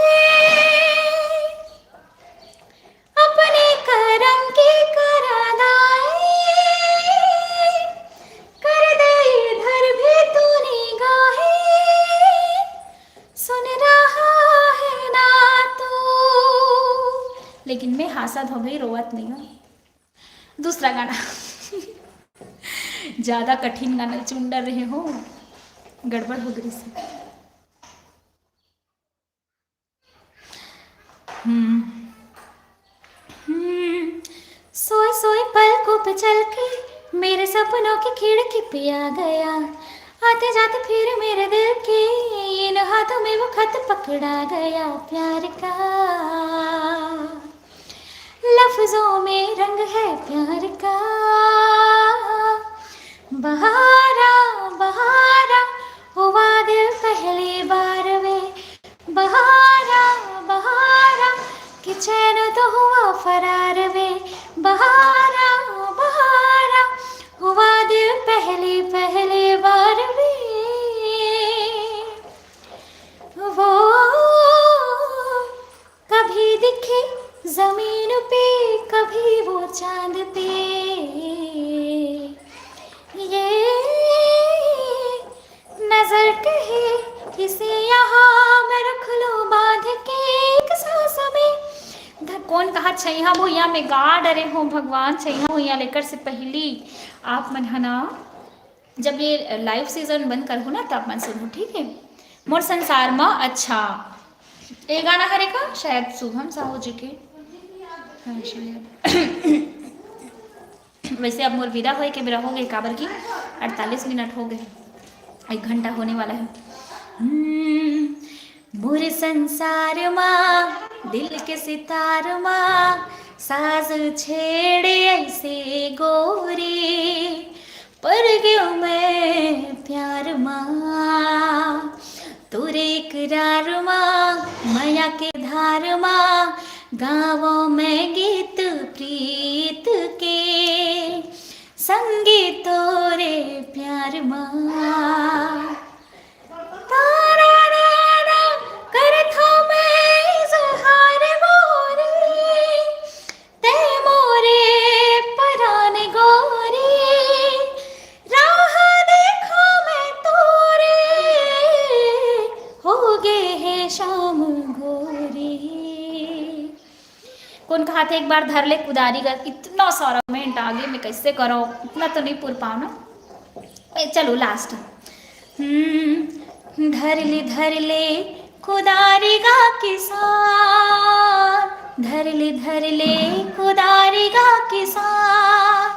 अपने करम की करादाई कर दे इधर भी तू निगाहें, सुन रहा है ना तू। लेकिन मैं हासत हो गई, रोवत नहीं हूँ। दूसरा गाना ज्यादा कठिन गाना चुन डर रहे हो, गड़बड़ हो गई से। हम्म। हम्म। सोए सोए पलकों पे चल के मेरे सपनों की खिड़की पे आ गया, आते जाते फिर मेरे दिल के इन हाथों में वो खत पकड़ा गया प्यार का। लफ्जों में रंग है प्यार का। बहारा बहारा हुआ दिल पहली बार वे, बहारा बहारा कि चैन तो हुआ फरार वे। बहारा बहारा हुआ दिल पहली पहली बार वे। वो कभी दिखे जमीन पे, कभी वो चांद पे। ये नजर कहे किसे यहाँ मैं रख लूं बांध के एक सांस में। ध-, कौन कहा छैया भुइया में गा डरे हो भगवान, छैया भुइया लेकर से पहली आप मन हना जब ये लाइव सीजन बंद करहू ना, तब मन सुनहू, ठीक है? मोर संसार म अच्छा, ए गाना हरे का शायद शुभम साहू जी के। हाँ, शायद। वैसे अब मोर विदा होए के बेरा हो गए, काबर की अड़तालीस मिनट हो गए, एक घंटा होने वाला है। हम्म, मोर संसार मा, दिल के सितार मा, साज छेड़े ऐसे गोरी, पर गयो मैं प्यार मा, तोरे इकरार मा, मया के धार मा, गावो मैं गीत प्रीत के, संगी तोरे प्यार मा। तारा रा रा करथो मैं इजहार मोरे, ते मोरे परान गोरी, राह देखो मैं तोरे, हो गए है शाम गोरी। कौन कहा थे एक बार धर ले कुदारी गा, इतना सारा कमेंट आगे मैं कैसे करो, इतना तो नहीं पूर पाओ ना। ए, चलो लास्ट। हम्म, धर ले धर ले कुदारी गा किसान, धर ले धर ले कुदारी गा किसान,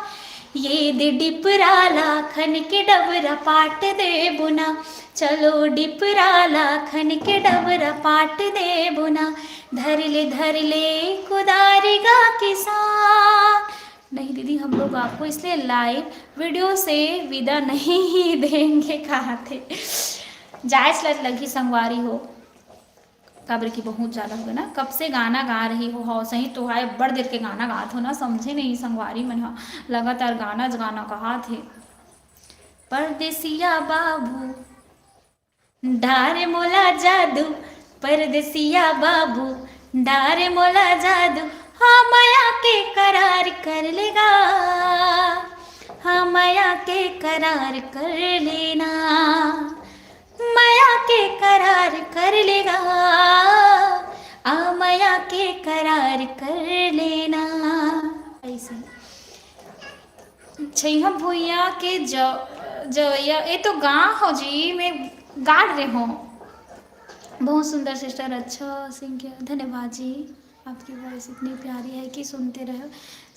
ये दे डिपरा ला खन के डबरा पाट दे बुना, चलो डिपरा ला खन के डबरा पाट दे बुना, धर ले धर ले कुदारी गा किसान। नहीं दीदी, हम लोग आपको इसलिए लाइव वीडियो से विदा नहीं देंगे कहा थे। जायज लग लगी संगवारी हो, काबर की बहुत ज्यादा हो गया ना, कब से गाना गा रही हो, हो सही तो है, बड़ देर के गाना गात हो ना, समझे नहीं संगवारी मन ह, लगातार गाना ज गाना कहा थे। परदेसिया बाबू डारे मोला जादू, परदेसिया बाबू डारे मोला जादू, हाँ मया के करार कर लेगा, हाँ, मया के करार कर लेना, मया के करार कर लेगा, आ मया के करार कर लेना। ऐसे। छइहा भुइयां के ज-, जवैया, ये तो गाँव हो जी, मैं गाड़ रहे हूँ। बहुत सुंदर sister, अच्छा sing किया, धन्यवाद जी। आपकी voice इतनी प्यारी है कि सुनते रहो।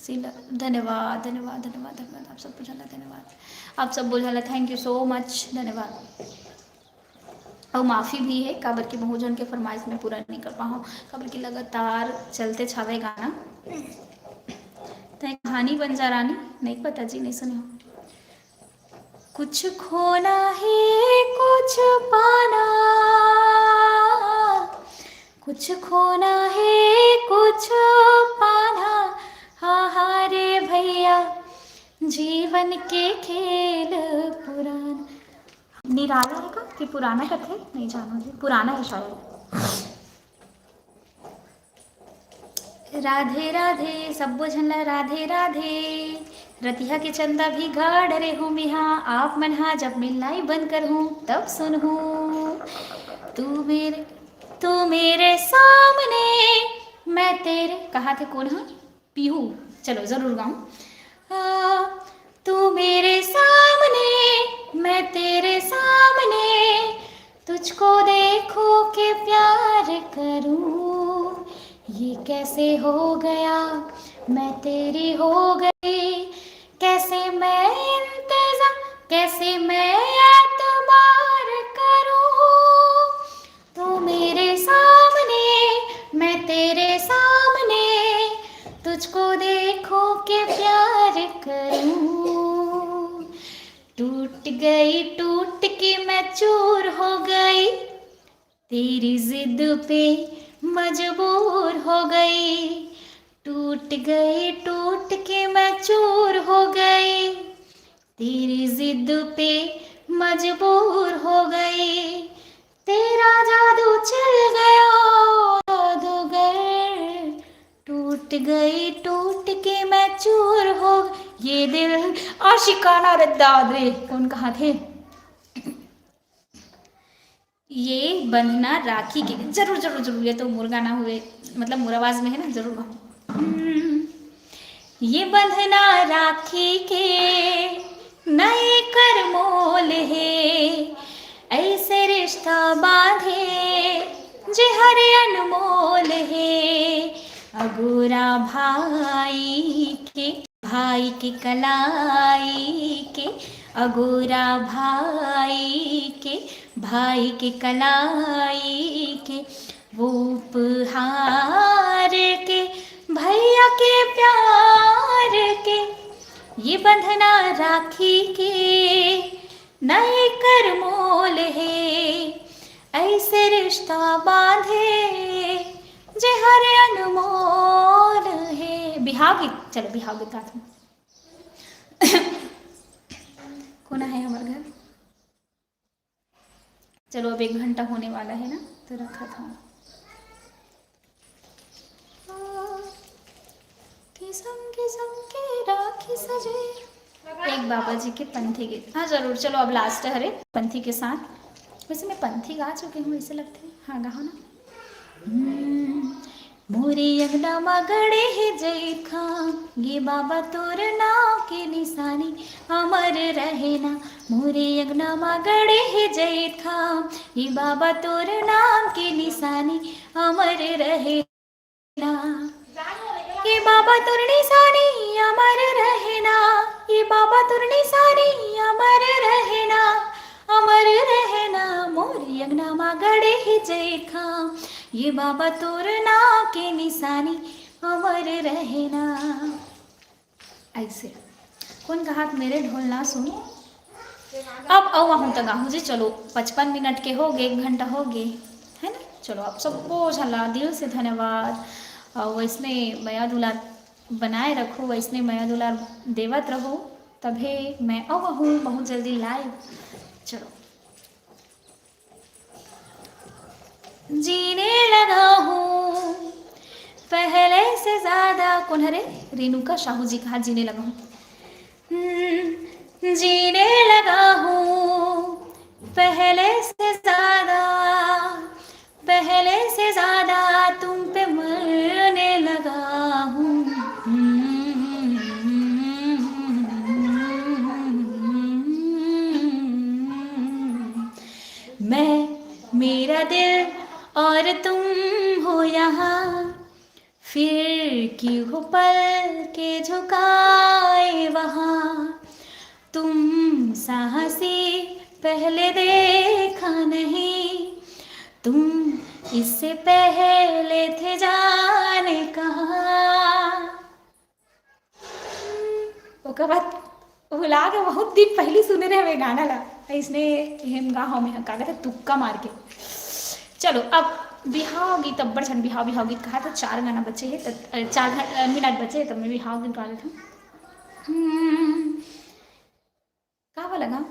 शीला, धन्यवाद, धन्यवाद, धन्यवाद, धन्यवाद। आप सब बुझाला, धन्यवाद। आप सब बुझाला, thank you so much, धन्यवाद। और माफ़ी भी है, काबर कि बहुत जन के फरमाइश में पूरा नहीं कर पाऊँ, काबर कि लगातार चलते छावे गाना। तय कहानी बन जा रानी, नहीं पता जी, नहीं सुने हो। कुछ खोना है, कुछ पाना, कुछ खोना है, कुछ पाना, हा हा रे भैया, जीवन के खेल पुराना। निराला है का कि पुराना कथे? नहीं जानो जी, पुराना है शायद। राधे राधे, सब्बो झन ला राधे राधे। रतिहा के चंदा भी गाड़ रहे हूँ मिहा, आप मन हा जब मिलनाई बंद कर हूँ तब सुन हूँ। तू मेरे, तू मेरे सामने, मैं तेरे, कहा थे कौन हा? पीहू, चलो जरूर गाऊं। आ, तू मेरे सामने, मैं तेरे सामने, तुझको देखो के प्यार करूं। ये कैसे हो गया, मैं तेरी हो गई, कैसे मैं इंतजार, कैसे मैं एतबार करूं। तू मेरे सामने, मैं तेरे सामने, तुझको देखो के प्यार करूं। टूट गई, टूट के मैं चूर हो गई, तेरी जिद पे मजबूर हो गई। टूट गई, टूट के मैं चूर हो गई, तेरी जिद पे मजबूर हो गई। तेरा जादू चल गया जादूगर, टूट गई, टूट के मैं चूर हो ये दिल। आशिकाना रे दाद रे, कौन कहा थे? ये बंधना राखी के, जरूर, जरूर, जरूर, ये तो मोर गाना हुए, मतलब मोर आवाज में है ना, जरूर गाऊं। हम्म। ये बंधना राखी के नए कर मोल है, ऐसे रिश्ता बांधे जे हर अनमोल है। अगोरा भाई के, भाई के कलाई के, अगोरा भाई के, भाई के कलाई के, वो उपहार के, भैया के प्यार के, ये बंधना राखी के नए कर मोल है, ऐसे रिश्ता बांधे जे हर अनमोल है। बिहाव गीत, चलो बिहाव गीत गाते हैं। कोना है हमारे घर? चलो, अब एक घंटा होने वाला है ना, तो रखा था। किसम किसम के राखी सजे। एक बाबा जी के पंथी गीत, हाँ जरूर। चलो, अब last हरे पंथी के साथ। वैसे मैं पंथी गा चुकी हूँ, ऐसे लगते हैं। हाँ, गाओ ना। हम्म, मोरे अंगना मा गड़े हे जैतखाम, ये बाबा तोर नाम के निशानी अमर रहे ना। मोरे अंगना मा गड़े हे जैतखाम, ये बाबा तोर नाम के निशानी अमर रहे ना। ये बाबा तोर निशानी अमर रहे ना, ये बाबा तोर निशानी अमर रहे ना, अमर रहे ना। मोरे अंगना मा गड़े हे जैतखाम, ये बाबा तोर नाम के निशानी अमर रहे ना। ऐसे। कोन कहात मेरे ढोल ना सुनो? अब अउ आहूँ त गाहूँ जी। चलो, पचपन मिनट के हो गे, एक घंटा हो गे, है ना? चलो, आप सबो झन ला दिल से धन्यवाद। और वैसने मया दुलार बनाए रखो, वैसने मया दुलार देवत रहो, तभे मैं अउ आहूँ बहुत जल्दी live। चलो। जीने लगा हूँ पहले से ज्यादा। कोन हरे? रेणुका साहू जी कहा जीने लगा हूँ। हम्म, जीने लगा हूँ पहले से ज्यादा, पहले से ज्यादा तुम पे मरने लगा हूँ। हम्म, मैं, मेरा दिल और तुम हो यहाँ, फिर क्यों हो पल के झुकाए वहाँ। तुम साहसी पहले देखा नहीं, तुम इससे पहले थे जाने कहाँ। ओकर बाद भुला के बहुत दिन पहली सुने रहे वे गाना ला, इसने हम गा हव में का कहते तुक्का मार के। चलो, अब बिहाव गीत, अब्बड़ झन बिहाव, बिहाव गीत कहा तो चार गाना बचे हे, त, अ, चार घ-, अ, मिनट बचे हे, तब मैं बिहाव गीत गा लेथव। हम्म, का वाला गा?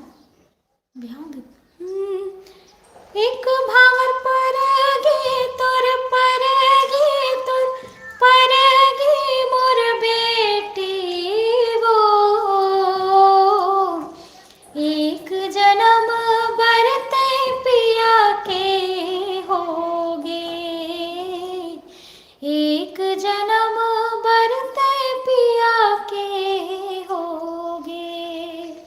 बिहाव गीत। हम्म, एक भावर परगे तोर, परगे तोर, परगे मोर बेटी वो। एक जनम बर तैं पिया के होगे, एक जनम बर तैं पिया के होगे।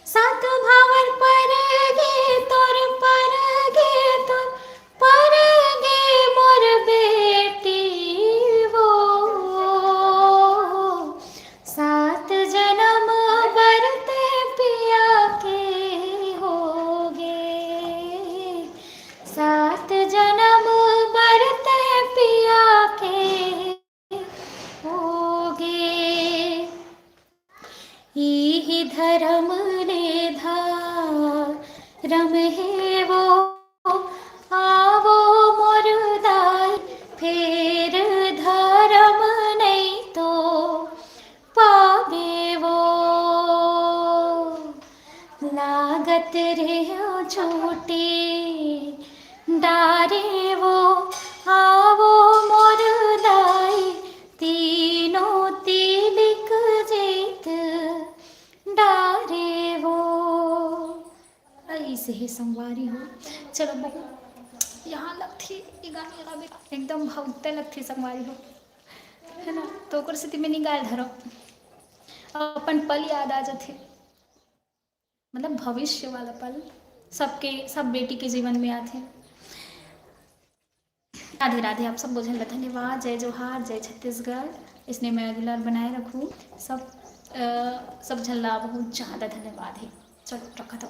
सात भावर परगे तोर, परगे तोर, परगे मोर बेटी वो। सात जनम बर तैं पिया के होगे, सात जनम बर तैं पिया के होगे। इही धरम ले धरम हे वो, आवो मोर दाई, फेर धरम नइ तो पाबे वो। लागत रेहेंव चोटी डारे वो, आवो मोर दाई, तीनों तिलिक जीत डारे वो। अइसे हे संगवारी हो। चलो, बहुत यहाँ लगथे, ये गाना गाबे एकदम भावुकता लगथे संगवारी हो, है ना? तो ओकर सेती मैं निकाल धरो, अपन पल याद आ जाथे, मतलब भविष्य वाला पल, सबके, सब बेटी के जीवन में आथे। राधे राधे, आप सब झन ला धन्यवाद। जय जोहार, जय छत्तीसगढ़। इसने मैं अगला बनाए रखूँ। सब, अ, सब झन ला बहुत ज़्यादा धन्यवाद हे। चलो, रखत हव।